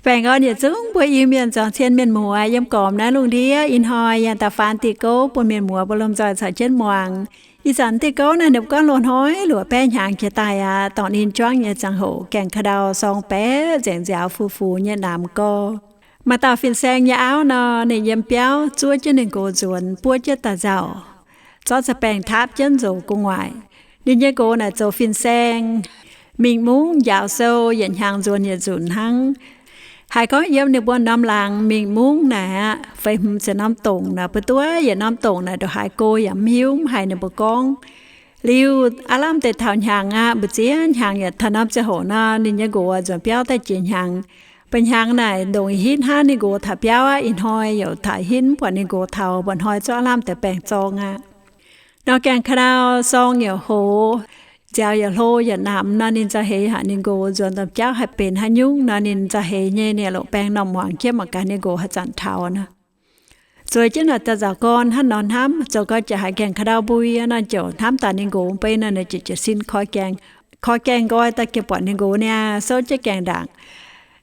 Baengh orn yietc zungv mbuo Iu-Mienh zuangx cien mienh muoz yiem gormx naaiv lungh ndiev. Ih hnoi yaac da'faanh diuh gouv bun mienh muoz mbuo lomh nzoih caux jienv muangx. Ih zanc diuh gouv naaiv ninh mbuo gorngv loz-hnoi luoqc baeqv hnyangx jiex daaih aqv. Dorngc ninh juangv nyei ziangh hoc, gaengh ka'ndau sorng baeqc nzengc, nziaaux fu-fu nyei namx gorx. Maaih dauh fin-saeng nyei auv nor, ninh yiem biauv zuov jienv ninh nqox nzuonx, buov jienv daaih nzauc, zorqv za'baengh taapv jienv nzox gu'nguaaic. Ninh nyei nqox naaic zoux fin-saeng, mingh mungv njaaux sou, yietc hnyangx nzuonx yietc nzunc hnangv. Haiz gorngv yiem ninh mbuo norm laangz mingh mungv naaic aqv, feix hmz ziepc norm dongc naaic, buo duov yietc norm dongc naaic ndongc haaix go yaac mv hiuv, mv haiz ninh mbuo gorngv. Liuz aav lamh deix taux hnyangx aqv, mbu'ziex hnyangx yaac taux norm ziangh hoc nor, ninh nyei nqox nzuonx biauv daaih jiex hnyangx. Mba'hnyangx naaic ndongc ih hitv hnangv ninh nqox taux biauv aqv. Ih hnoi yaac taux hitv mv buatc ninh nqox taux, mba'hnoi zungv aav lamh deix baengh zorng aqv. Nor gaengh ka'ndau sorng yaac hoz, nziaaux yaac hlo yaac namx nor, ninh nzauh heix haic. Ninh nqox nzuonx domh jauv haih benx haaix nyungc nor, ninh nzauh heix nyei. Ninh longc baeng m'normh muangx jienv mangc gaax ninh nqox haaix zanc taux nor. Zueiz jienv naaic daaih nzauc gorn hnangv nor hnamv, zoux gau jiex haaix gaengh ka'ndau mbui nor, ziouc hnamv daaih ninh nqox mbei nor, ninh ziouc jiez sin koi gaengh, koi gaengh nqoi daaih gengh buatc ninh nqox niaa souv jienv gaengh ndaangc.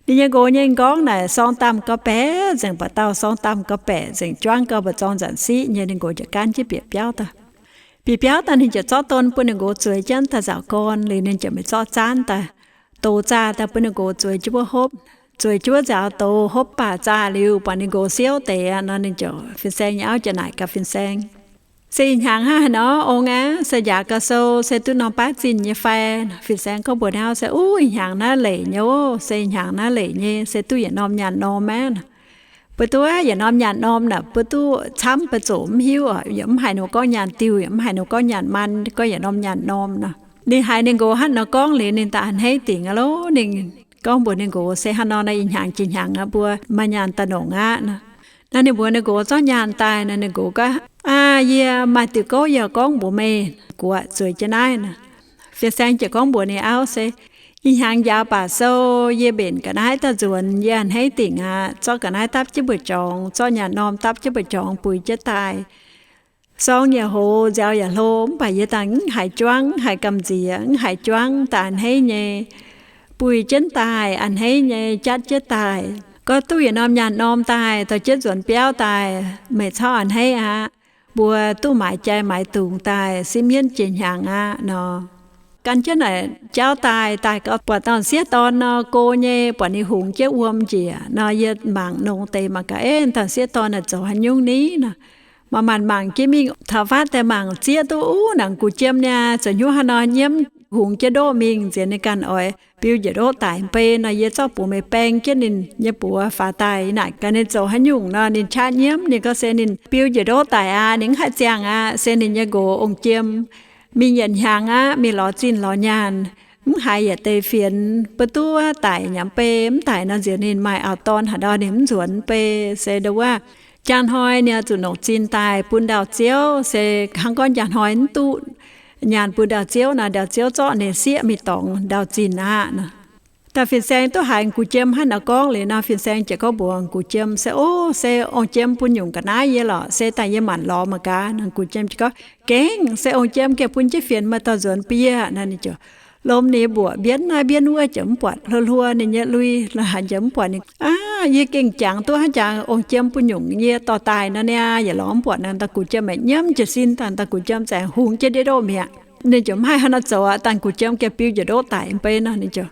Ninh nyei nqox nyei m'nqorngv naaic sorng damh gau baeqc nzengc, buatc dauh sorng damh gau baeqc nzengc, juangv gau mba'zorng nzanc siqv nyei. Ninh nqox ziouc gaanv jienv bieqc biauv daaih. Bieqc biauv daaih ninh ziouc zorqv don bun ninh nqox zueiz jienv daaih nzauc gorn liuz, ninh ziouc mingh zorqv zaanv daaih, dox zaah daaih bun ninh nqox zueiz jienv wuov hopv. Zueiz jienv wuov nziaaux dox hopv baac zaah liuz, buatc ninh nqox siouv deix aqv nor, ninh ziouc, fin-saeng nyei auv ziouc naaic gaax fin-saeng, Se ih hnyangx hnangv haaix nor ong aqv? Se njaaux gau sou, se duqv norm baav zinh nyei fai? Fin-saeng gorngv mbuox ninh auv se, Uv, ih hnyangx naaiv leic nyei oc. Se ih hnyangx naaiv leic nyei, se duqv yietc norm nyaanh norm aqv. Mbuo duqv yietc norm nyaanh norm naaic, mbuo duqv camv ba'zoqc mv hiuv oc. Yaac mv haiz ninh gorngv nyaanh diuh, yaac mv haiz ninh gorngv nyaanh maan, gorngv yietc norm nyaanh norm nor. Ninh haiz ninh nqox hnangv nor gorngv liuz, ninh daaih a'hneiv dingc aqv lorqc. Ninh gorngv mbuox ninh nqox se, Hnangv nor naaiv ih hnyangx jiex hnyangx aqv, mbuo maaih nyaanh daaih nongc aqv nor. Naaiv ninh mbuox ninh nqox zorqv nyaanh daaih nor, ninh nqox gorngv, Aa, yie maaih diuh gouv yie gorngv mbuox meih, guax zueiz jienv naaiv nor. Fin-saeng ziouc gorngv mbuox ninh auv se, Ih hnyangx njaaux baac sou, yie mbenc ga'naaiv daaih nzuonx, yie a'hneiv dingc aqv. Zorqv ga'naaiv dapv jienv mbu'jorngx, zorqv nyaanh norm dapv jienv mbu'jorngx, buix jienv daaih. Sorng yaac hoz, nziaaux yaac hlo, mv baac yie daaih mv haiz juangv, mv haiz gamh nziex, mv haiz juangv, daaih a'hneiv nyei. Buix jienv daaih, a'hneiv nyei jatv jienv daaih. Gorngv duqv yietc norm nyaanh norm daaih, dorh jienv nzuonx biauv daaih, meih corc a'hneiv aqv. Mbuo duqv maaiz jai maaiz dungz daaih, simv mienv jiex hnyangx aqv nor. Gan jienv naaic jauv daaih, daaih gau buatc dauh sieqv dorn nor, go nyei, buatc ninh hungx jienv wuom njiec nor. Yie mangc nongx deix mangc gaax, Ei, dauh sieqv dorn naaic zoux haaix nyungc ni nor? Manc-manc mangc jienv mingh, taux fatv daaih mangc zieqv duqv uv naaic gu'jiem niaa, zoux hnyouv haaix nor nyiemv hungx jienv ndoqv mingh. Nziex ninh ganh oix biu njiec ndoqv daic mbei nor, yie zorqv buoz mei baeng jienv ninh nyei buoz faaux daaih. Naaic gaax ninh zoux haaix nyungc nor, ninh qaqv nyiemv. Ninh gorngv se ninh biu njiec ndoqv daic aqv, ninh mv haih ziangh aqv. Se ninh nyei nqox ong-jiem mingh yietc hnyangx aqv, mingh lorz zinh lorz nyaanh, mv haiz yietc deix fienx. Mbuo duqv daic nyei mbei, mv daic nor nziex ninh maaih auv-dorn haaix ndau ninh mv nzuonx mbei. Se ndo wuov, jaa hnoi ninh oix zuqc nongc zinh daaih bun ndau-ziouv. Se hnangv gorngv jaa hnoi mv duqv nyaanh bun ndau-ziouv nor, ndau-ziouv zorqv ninh sieqv mingh dorngx ndau-zinh aqv nor. Daaih fin-saeng duqv haiz gu'jiem hnangv nor gorngv liuz nor, fin-saeng ziouc gorngv mbuox gu'jiem se, Ov, se ong-jiem bun nyungc ga'naaiv yie lorqc. Se daaih yie maanc lorz mangc gaax. Nor gu'jiem ziouc gorngv, Gengh se ong-jiem gengh bun jienv fienx maaih dorh nzuonx bun yie. Nor ninh ziouc lomh ninh mbuoqc mbienv naaiv mbienv wuov, ziouc mv buatc hluo hluo ninh nyei lui, la'haaix ziouc mv buatc ninh. Aav, yie gengh jangx duqv hnangv jangx ong-jiem bun nyungc yie dorh daaih nor niaa, yaac lorz mv buatc nor. Daaih gu'jiem aengx nyiemv jiez sin daaih, daaih gu'jiem zaengc hungx jienv ndiev ndoqv mi'aqv. Ninh ziouc mv haih hnangv nor zoux aqv. Daaih gu'jiem gengh biu njiec ndoqv daic mbei nor, ninh ziouc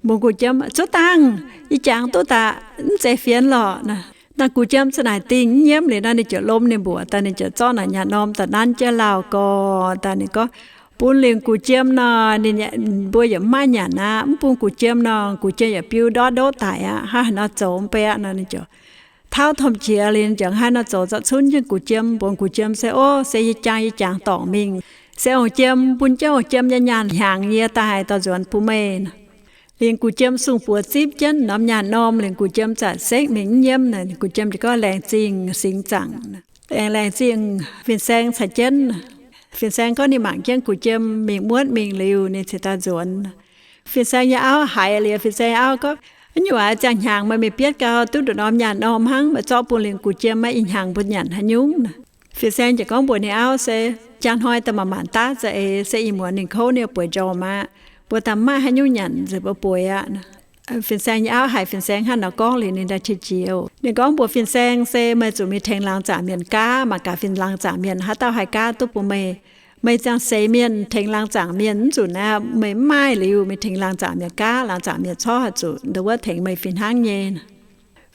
mbuox gu'jiem, Zuov dangh, yie jangx duqv daaih, mv zeiz fienx lorqc. Daaih gu'jiem za'naaic dingh mv nyiemv liuz nor, ninh ziouc lomh ninh mbuoqc daaih, ninh ziouc zorqv naaic nyaanh norm daaih nanv jienv lauh gorx daaih. Ninh gorngv, Bun lingc gu'jiem nor, ninh, mbuo yaac mv maaih nyanc aqv. Mv bun gu'jiem nor, gu'jiem yaac biu ndortv ndoqv daic aqv. Hnangv haaix nor zoux mbei aqv nor, ninh ziouc tauv tomh qiex liuz, ninh ziouc hnangv haaix nor zoux, zorqv cunv jienv gu'jiem, mbuox gu'jiem se, Ov, se yie jangx, yie jangx dorngc mingh. Se ong-jiem bun jienv ong-jiem nyei nyaanh hnyangx yie daaih dorh nzuonx bun meih. Lingc gu'jiem sung-buoz zipv jienv norm nyaanh norm, lingc gu'jiem za'gengh mingh mv nyiemv. Gu'jiem ziouc gorngv, Laengz zingh singx zaangc. Laengz, laengz zingh fin-saeng caux jienv. Fin-saeng gorngv ninh mangc jienv gu'jiem mingh muotv mingh liuz, ninh cingx daaih nzuonx. Fin-saeng nyei auv haiz liuz, fin-saeng nyei auv gorngv, Nyuoqc aac, ziangh hnyangx meih mingh bietv gau, duqv nduqc norm nyaanh norm hnangv, meih zorqv bun lingc gu'jiem maiv ih hnyangx mbuo nyanc haaix nyungc? Fin-saeng ziouc gorngv mbuox ninh auv se, Jaa hnoi daaih maanc maanc daav za'eix, se ih muonz ninh kouv ninh bueix njormh aqv. Mbuo daaih mv maaih haaix nyungc nyanc, nzengc mbuo bueix aqv. Fin-Saeng nyei auv haiz Fin-Saeng hnangv nor gorngv liuz, ninh daaih qiex jiez. Ninh gorngv mbuox Fin-Saeng se, meih zuqc mingh tengx laangz zaangc mienh gaav, mangc gaax fin- laangz zaangc mienh haaix dauh haih gaav duqv bun meih. Meih ziangh seix mienh tengx laangz zaangc mienh mv nzunc aqv. Meih mv maaih liuz mingh tengx laangz zaangc mienh gaav, laangz zaangc mienh corc haih zuqc ndon wuov tengx meih fih hnangv nyei.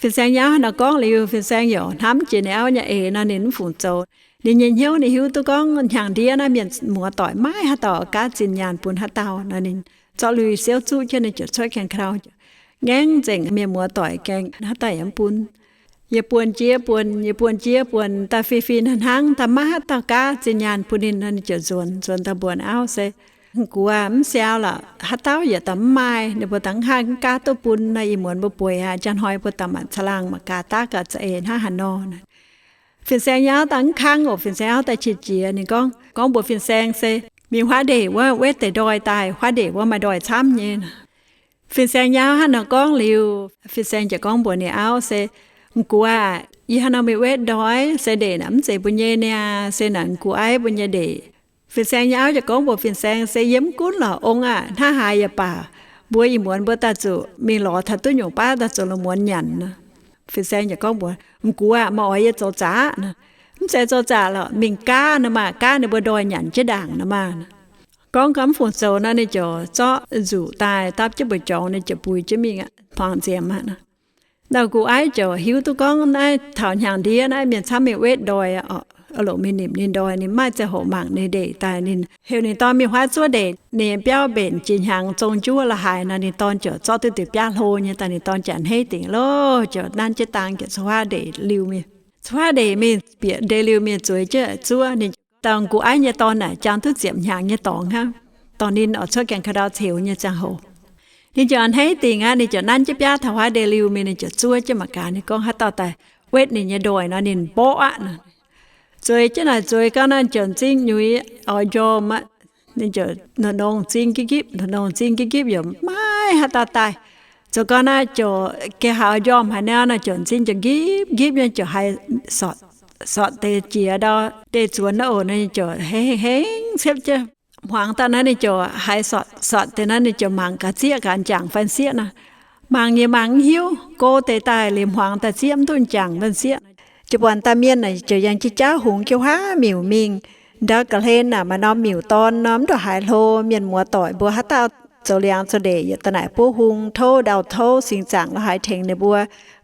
Fin-Saeng nyei auv hnangv nor gorngv liuz, Fin-Saeng yaac hnamv jiex ninh auv nyei eix nor, ninh mv fungc zoux. Ninh nyei hnyouv ninh hiuv duqv gorngv hnyangx-ndiev naaiv mienh muoz-doic maiv haaix dauh gaav zinh nyaanh bun haaix dauh nor, ninh zorqv lui siouv zuqv jienv, ninh ziouc cuotv gaengh ka'ndau ngaengv nzengc, mienh muoz-doic gaengh haaix dauh yaac mv bun. Yie buonv jiex buonv, yie buonv jiex buonv daaih fih fih hnangv, daaih maiv haaix dauh gaav zinh nyaanh bun ninh nor, ninh ziouc nzuonx, nzuonx daaih mbuox auv se, Mv gunv mv siau lorqc, haaix dauh yaac daaih mv maaih, ninh mbuo daaih mv haih gaav duqv bun nor, ih muonz mbuo bueix aqv. Njang hnoi mbuo daaih maanc caangh laangh mangc gaax daav gaax za'eix hnangv haaix nor. Fin-Saeng nyei auv daaih mv kangv oc. Fin-Saeng auv daaih qiex jiez. Ninh gorngv, gorngv mbuox Fin-Saeng se, Mingh huaav ndeic wuov wetv deix ndoih daaih. Huaav ndeic wuov maaih ndoih camv nyei. Fin-Saeng nyei auv hnangv nor gorngv liuz, Fin-Saeng ziouc gorngv mbuox ninh auv se, Mv gunv aah, yie hnangv nor mingh wetv ndoih se ndeic naaic mv zeiz mbuo nyei niaa, se naaic mv gunv aiv mbuo nyei ndeic. Fin-Saeng nyei auv ziouc gorngv mbuox Fin-Saeng se, Yie mv gunv lorqc, ong aah, hnangv haaix yaac baac, mbuo ih muonz mbuo daaih zuqc mingh lorz taux duqv nyungc baav daaih zoux lungh muonz nyanc nor. Fin-Saeng ziouc gorngv mbuox, Mv gunv aah, meih oix yie zoux zaqc nor? Mv zeiz zoux zaqc lorqc, mingh gaav nor maah, gaav ninh mbuo ndoih nyanc jienv ndaangc nor maah. Gorngv gau mv fungc zoux nor, ninh ziouc zorqv nzuqc daaih dapv jienv mbu'jorngx, ninh ziouc buix jienv mingh aqv, hmuangx nziemx aqv. Naaiv gu'aiv ziouc hiuv duqv gorngv naaiv taux hnyangx-ndiev naaiv mienh camv mingh wetv ndoih, longc mingh nimc ninh ndoih, ninh maaih ziangh hoc mangc ninh ndeic daaih, ninh heuc ninh dorn mingh huaav zuov ndeic. Ninh biauv mbenc jiex hnyangx zong juov la'haaix nor, ninh dorn ziouc zorqv duqv diuh biaav hlo nyei daaih, ninh dorn ziouc a'hneiv dingc loh, ziouc nanv jienv dang ziouc cuotv huaav ndeic liuh mingh. Cuotv huaav ndeic mingh bieqc ndeic-liuh mingh zueiz jienv zuov. Ninh dauh gu'aiv nyei dorn naaic jangx duqv ziepc hnyangx nyei dorngx hnangv. Dorh ninh oix cuotv gaengh ka'ndau ceux nyei ziangh hoc, ninh ziouc a'hneiv dingc aqv. Ninh ziouc nanv jienv biaav taux huaav ndeic-liuh mingh, ninh ziouc zuov jienv mangc gaax, ninh gorngv haaix dauh daaih wetv ninh nyei ndoih nor, ninh mborqv aqv. Zueiz jienv naaic zueiz gau naaic ziouc m'zing nyuix oix njormh aqv. Ninh ziouc nongx m'zing nqipv nqipv, nongx m'zing nqipv nqipv yaac maiv haaix dauh daaih. Zoux gau naaic ziouc geh haaix oix njormh haaix nor, naaic ziouc m'zing ziouc nqipv nqipv nyei ziouc haiz sortc deix jiex ndau deic-zuonx naaiv oc. Ninh ziouc hengx hengx ciepv jienv hmuangx daaih naaiv, ninh ziouc haiz sortc sortc deix naaiv, ninh ziouc mangc gaax zieqv gaax m'jangc fai m'sieqv nor. Mangc yaac mangc mv hiuv, go deix daaih liuz hmuangx daaih zieqv mv duqv m'jangc fai m'sieqv. Jiu-baang dauh mienh naaic ziouc yangh jienv jauv hungx jienv huaav miuc mingh. Ndau ga'hlen naaic maaih norm miuc-dorn nor, mv ndongc haaix hlo, mienh muoz-doic mbuo haaix dauh zoux liangx zoux ndeic yaac daaih naaic buov hung, tov ndau-touv, singx zaangc la'haaix tengx ninh mbuo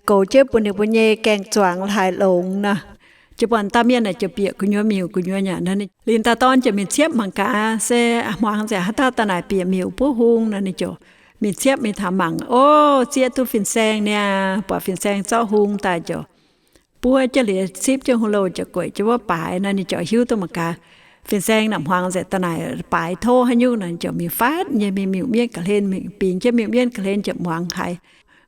goux jienv bun ninh mbuo nyei gaeng-zuangx la'haaix longx nor. Jiu-baang dauh mienh naaic ziouc bieqc gu'nyuoz miuc gu'nyuoz nyanc nor, ninh dauh dorn ziouc mingh ciepv mangc gaax se hmuangx nzengc haaix dauh daaih naaic bieqc miuc buov hung nor. Ninh ziouc mingh ciepv mingh taux mangc, o, zieqv duqv fin-saeng niaa. Buatc fin-saeng zorqv hung daaih ziouc buov jienv liuz cipv jienv hung louh ziouc gueic jienv wuov baaix nor. Ninh ziouc hiuv duqv mangc gaax, fin-saeng naaic hmuangx nzengc daaih naaic baaix tov haaix nyungc nor, ziouc mingh fatv nyei mingh miuc-mienv ga'hlen, mingh bingx jienv miuc-mienv ga'hlen ziouc muangx haiz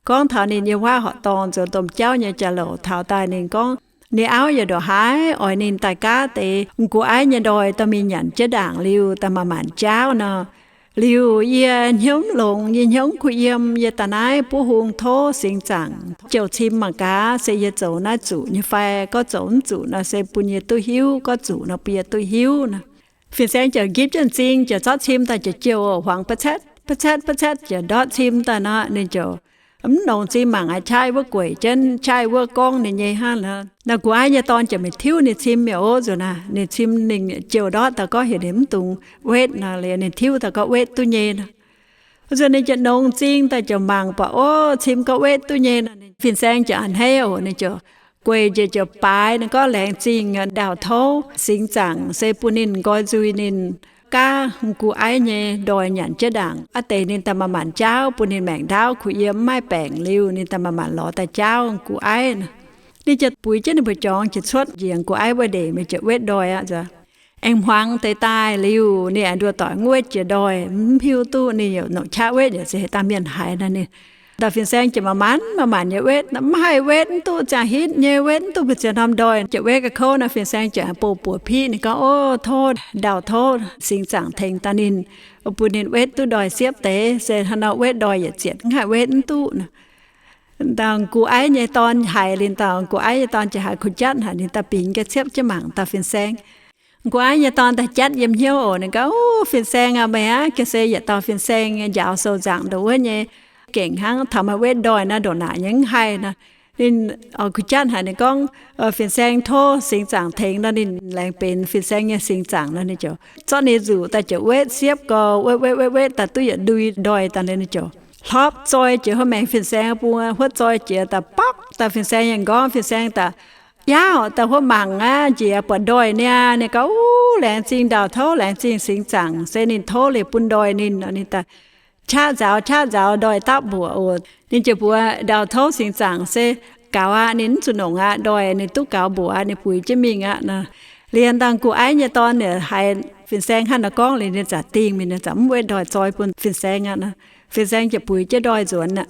gorngv taux ninh nyei waac horqc dorngh nzuonx domh jauv nyei jauv-louc taux daaih. Ninh gorngv ninh auv yaac ndongc haaix oix ninh daaih gaav deix m'gu'aiv nyei ndoih dorh mingh nyanc jienv ndaangc liuz daaih manc-manc jauv nor. Liuz yie hnyouv longx, yie hnyouv kuh yiem, yie daaih naaiv buov hung tov singx zaangc jouh cim mangc gaax se yie zoux naaiv zuqc nyei fai, gorngv zoux mv zuqc nor se bun yie duqv hiuv, gorngv zuqc nor bun yie duqv hiuv nor. Fin-saeng ziouc nqipv jienv m'zing ziouc zorqv cim daaih ziouc jouh hmuangx ba'cetv ba'cetv ba'cetv ziouc ndortv cim daaih nor, ninh ziouc mv nongx m'zing mangc aqv, qaqv wuov gueic jienv, qaqv wuov gorngv ninh nyei hnangv. Naaiv gu'aiv nyei dorn ziouc mingh tiuv ninh cim mi'aqv. Ov, nzunc naaiv ninh cim ninh jouh ndortv daaih gorngv heuc ninh mv dungx wetv nor, liuz ninh tiuv daaih gorngv wetv duqv nyei nor. Nzunc ninh ziouc nongx m'zing daaih ziouc mangc buatc, ov, cim gorngv wetv duqv nyei nor. Fin-saeng ziouc a'hneiv oc, ninh ziouc gueic njiec ziouc baaix ninh gorngv laengz zingh ndaauh touv singx zaangc se bun ninh nqoi nzuih ninh gaav m'gu'aiv nyei ndoih nyanc jienv ndaangc aqv. Deix ninh daaih manc-manc jauv bun ninh maengc ndaauv kuh yiem mv maaih baengc liuz ninh daaih manc-manc lorz daaih jauv m'gu'aiv nor. Ninh ziouc buix jienv ninh mbu'jorngx ziouc cuotv njiec m'gu'aiv wuov ndeic mingh ziouc wetv ndoih aqv. Aengx hmuangx deix daaih liuz ninh aengx nduov doic mv wetv jiex ndoih, mv hiuv duqv ninh yaac nongc qaqv wetv yaac se haaix dauh mienh haiz nor. Ninh dauh fin-saeng ziouc manc-manc manc-manc nyei wetv, mv haih wetv mv duqv, ziangh hitv nyei wetv mv duqv mbu'ziex norm ndoih. Ziouc wetv ga'kouv nor, fin-saeng ziouc aengx bouh buoz piqv ninh gorngv, ov, tov ndaauh touv singx zaangc tengx daaih ninh, bun ninh wetv duqv ndoih siepv deix, se hnangv nor wetv ndoih yietc ziepc mv haih wetv mv duqv nor. Dauh m'gu'aiv nyei dorn haiz, liuz dauh m'gu'aiv nyei dorn ziouc haiz kuh jatv haic, ninh daaih bingx ga'ciepv jienv mangc dauh fin-saeng. M'gu'aiv nyei dorn daaih jatv yiem hnyouv oc. Ninh gorngv, Ov, fin-saeng aac, meih aqv ga'sie yietc dauh fin-saeng nyei njaaux sou nzaangc ndoh wuov nyei. gengh hnangv taux maaih wetv ndoih naaiv ndongc naaic nyei mv haih nor. Ninh oix kuh jatv haic ninh gorngv, Fin-Saeng tov singx zaangc tengx nor, ninh laengz benx Fin-Saeng nyei singx zaangc nor, ninh ziouc zorqv ninh nzuqc daaih ziouc wetv siepv gau, wetv wetv wetv wetv daaih duqv yietc ndui ndoih daaih, ninh ziouc hlopv zoi jiex huotv maengx Fin-Saeng bung, huotv zoi jiex daaih baqv daaih Fin-Saeng nyei m'nqorngv. Fin-Saeng daaih yaauv daaih huotv mangc aqv, njiec buatc ndoih niaa. Ninh gorngv, Uv, laengz zingh ndaauh tov, laengz zingh singx zaangc, se ninh tov liuz bun ndoih ninh. Ninh daaih qaqv nzaaux qaqv nzaaux ndoih dapv mbuoqc oc. Ninh ziouc mbuox ndaauh tov singx zaangc se gaux aqv, ninh mv zuqc nongc aqv, ndoih ninh duqv gaux mbuoqc aqv, ninh buix jienv mingh aqv nor. Liuz dangh gu'aiv nyei dorn yaac haiz Fin-Saeng hnangv naaiv gorngv liuz, ninh zaqc dingh mingh, ninh zaqc mv wetv ndoih zoi bun Fin-Saeng aqv nor. Fin-Saeng ziouc buix jienv ndoih nzuonx aqv.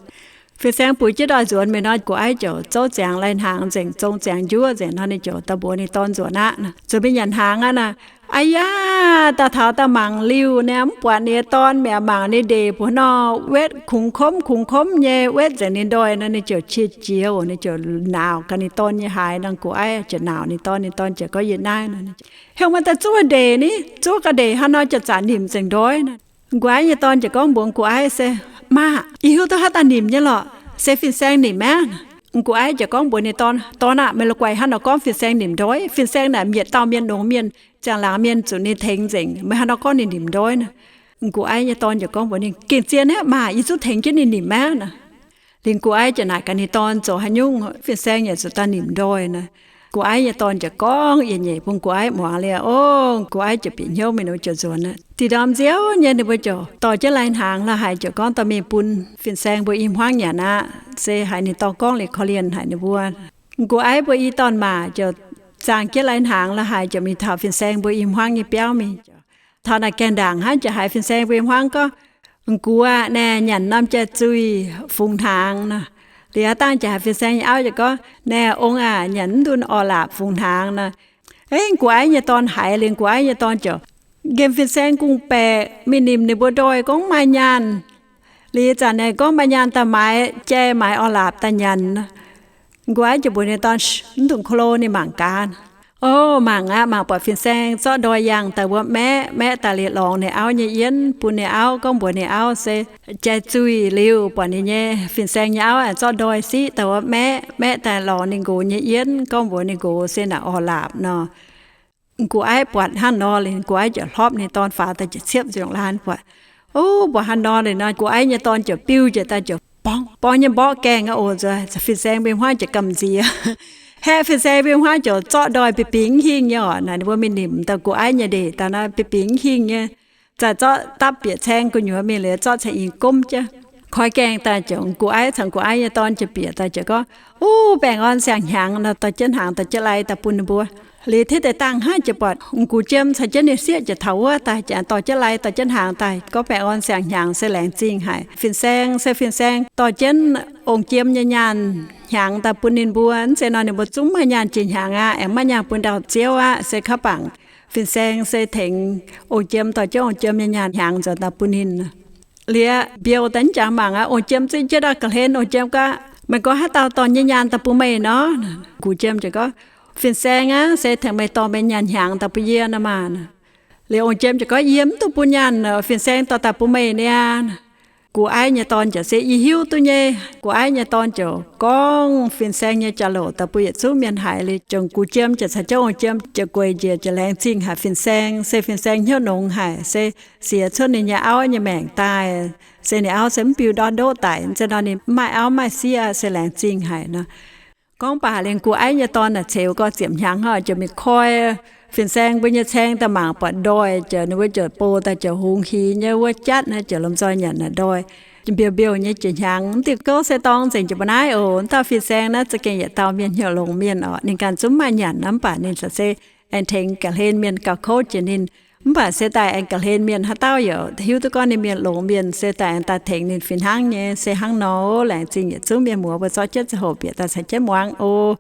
Fin-Saeng buix jienv ndoih nzuonx mingh nor, gu'aiv ziouc zouv ziangx lai-hnaangx nzengc, zong ziangx njuov nzengc nor, ninh ziouc daaih mbuox ninh dorn nzuonx aqv nor, zuqc mingh nyanc hnaangx aqv nor. Aa yaa, daaih taux daaih mangc liuz, ninh mv buatc ninh nyei dorn mi'aqv. Mangc ninh ndeic mbuo nor, wetv kungx komv kungx komv nyei, wetv nzengc ninh ndoih nor, ninh ziouc qiex jiez oc. Ninh ziouc naauc gaax ninh dorn nyei haaix nor, gu'aiv ziouc naauc ninh dorn, ninh dorn ziouc gorngv, Yie naaiv nor. Heuc maaih daaih zuov ndeic ni, zuov ga'ndeic hnangv nor ziouc zanc nimc nzengc ndoih nor. Gu'aiv nyei dorn ziouc gorngv mbuox gu'aiv se, Maah, yie hiuv duqv haaix dauh nimc nyei lorqc. Se Fin-Saeng nimc aqv. Gu'aiv ziouc gorngv mbuox ninh dorn, Dorn aah, meih la'guaih hnangv nor gorngv Fin-Saeng nimc ndoih. Fin-Saeng naaic yietc dauh mienh longx mienh, ziangh laangz mienh zuqc ninh tengx nzengc, meih hnangv nor gorngv ninh nimc ndoih nor. Gu'aiv nyei dorn ziouc gorngv mbuox ninh, Gengh zien aqv maah, yie zungv tengx jienv ninh nimc aqv nor. Liuz gu'aiv ziouc naaic gaax ninh dorn zoux haaix nyungc, Fin-Saeng yaac zuqc daaih nimc ndoih nor. Gu'aiv nyei dorn ziouc gorngv yietc nyeic bun gu'aiv muangx liuz, o, gu'aiv ziouc bieqc hnyouv mingh, ninh mbuo ziouc nzuonx aqv. Da'nyeic ndorm nziouv nyei ninh mbuo ziouc dorh jienv lai-hnaangx la'haaix ziouc gorngv dorh mingh bun Fin-Saeng mbuo i hmuangv nyanc aqv. Se haiz ninh dorh gorngv liuz korv-lienh haic ninh mbuo. Gu'aiv mbuo i dorn-maac ziouc zaangh jienv lai-hnaangx la'haaix ziouc mingh taux Fin-Saeng mbuo i hmuangv nyei biauv mingh. Taux naaic gaengh ndaangc hnangv ziouc haiz Fin-Saeng mbuo i hmuangv gorngv, M'gux aah, naaic nyanc norm jai-zuih fungx hnaangx nor. Liuz aqv dangh ziouc haiz Fin-Saeng nyei auv ziouc gorngv, Naaic ong aah, nyanc mv ndunh orv-laapc fungx hnaangx nor. Eix, gu'aiv nyei dorn haiz liuz, gu'aiv nyei dorn ziouc nqemh Fin-Saeng gong-baeqc mingh nimc ninh mbuo ndoih gorngv maaih nyaanh. Liuz zanc naaic gorngv maaih nyaanh daaih maaiz jai maaiz orv-laapc daaih nyanc. Gu'aiv ziouc mbuox ninh dorn, Mv dungx ko lo, ninh mangc gaax. O, mangc aqv, mangc buatc Fin-Saeng zorqv ndoih yangh daaih wuov maeqv, maeqv daaih liuz lorngx ninh auv nyei yienv, bun ninh auv, gorngv mbuox ninh auv se, Jai-zuih liuz buatc ninh nyei Fin-Saeng nyei auv aengx zorqv ndoih siqv daaih wuov maeqv, maeqv daaih lorngx ninh nqox nyei yienv, gorngv mbuox ninh nqox se naaic orv-laapc nor. Gu'aiv buatc hnangv nor liuz, gu'aiv ziouc hlopv ninh dorn faaux daaih ziouc ciepv nzengc laanh buatc. O, mbuo hnangv nor liuz nor, gu'aiv nyei dorn ziouc biu njiec daaih ziouc borngv borngv nyei mborqv gaengh aqv oc. Nzuonx Fin-Saeng mbuo i hmuangv ziouc gamh nziex. Haeqv Fin-Saeng mbuo i hmuangv ziouc zorqv ndoih bingx bingx mv hingh nyei orqc. Naaic ninh mbuo mingh nimc daaih gu'aiv nyei ndeic daaih naaiv bingx bingx mv hingh nyei. Zaaih zorqv dapv bieqc caeng gu'nyuoz mingh liuz zorqv caeng-ih gomv jienv. Koi gaengh daaih ziouc gu'aiv caux gu'aiv nyei dorn ziouc bieqc daaih ziouc gorngv, Uv, baengh orn siang-hnyangx nor, dorh jienv hnaangx dorh jienv lai daaih bun ninh mbuo. Liuz tiv deix dangh hnangv ziouc buatc m'gux jiem caux jienv ninh sieqv ziouc taux wuov daaih, ziouc dorh jienv lai dorh jienv hnaangx daaih gorngv baengh orn siang-hnyangx se laengz zingh haic. Fin-Saeng se Fin-Saeng dorh jienv ong-jiem nyei nyaanh hnyangx daaih bun ninh mbuo. Mv zeiz nor ninh mbuo zungv maiv maaih nyaanh jiex hnyangx aqv, aengx maiv maaih nyaanh bun ndau-ziouv aqv. Se kaav bangc Fin-Saeng se tengx ong-jiem dorh jienv ong-jiem nyei nyaanh hnyangx nzuonx daaih bun ninh. Liuz mbiouh daaih mv jangx mangc aqv, ong-jiem zipv jienv ndau ga'hlen. Ong-jiem gorngv, Meih gorngv haaix dauh dorh nyei nyaanh daaih bun meih nor? M'gux jiem ziouc gorngv, Fin-Saeng aqv, se tengx meih dorh meih nyaanh hnyangx daaih bun yie nor maah. Liuz ong-jiem ziouc gorngv, Yie mv duqv bun nyaanh, Fin-Saeng dorh daaih bun meih niaa. Gu'aiv nyei dorn ziouc se, Yie hiuv duqv nyei. Gu'aiv nyei dorn ziouc gorngv Fin-Saeng nyei jauv-louc daaih bun yietc zungv mienh haiz liuz, ziouc m'gux jiem ziouc caux jienv ong-jiem ziouc gueic njiec ziouc laengz zingh haic Fin-Saeng, se Fin-Saeng hnyouv nongx haic, se siex cuotv ninh nyei auv nyei maengc daaih. Se ninh auv se mv biu ndortv ndoqv daic, mv zeiz nor ninh mv maaih auv mv maaih sieqv, se laengz zingh haic nor. Gorngv baac liuz gu'aiv nyei dorn naaic ceux gau ziepc hnyangx hnangv ziouc mingh koi Fin-Saeng mbuo nyei caeng daaih mangc buatc ndoih, ziouc ninh mbuo ziouc bou daaih ziouc hungx hiz nyei wuov jatv naaiv ziouc lomh nzoih nyanc naaic ndoih. Mbiouh mbiouh nyei jiex hnyangx, mv diuh gouv se dorng nzengc jiex ba'naaiv oc. Mv dauh Fin-Saeng naaiv za'gengh yietc dauh mienh hnyouv longx mienh oc. Ninh ganh zungv mv maaih nyanc nor, mv baac ninh se aengx tengx ga'hlen mienh gauh kouv jiex ninh. Mv baac se daaih aengx ga'hlen mienh haaix dauh yaac hiuv duqv gorngv ninh mienh longx mienh, se daaih aengx daaih tengx ninh fih hnangv nyei. Se hnangv nor, laengz zingh yietc zungv mienh muoz mbuo zorqv jienv ziangh hoc bieqc daaih caux jienv muangx oc.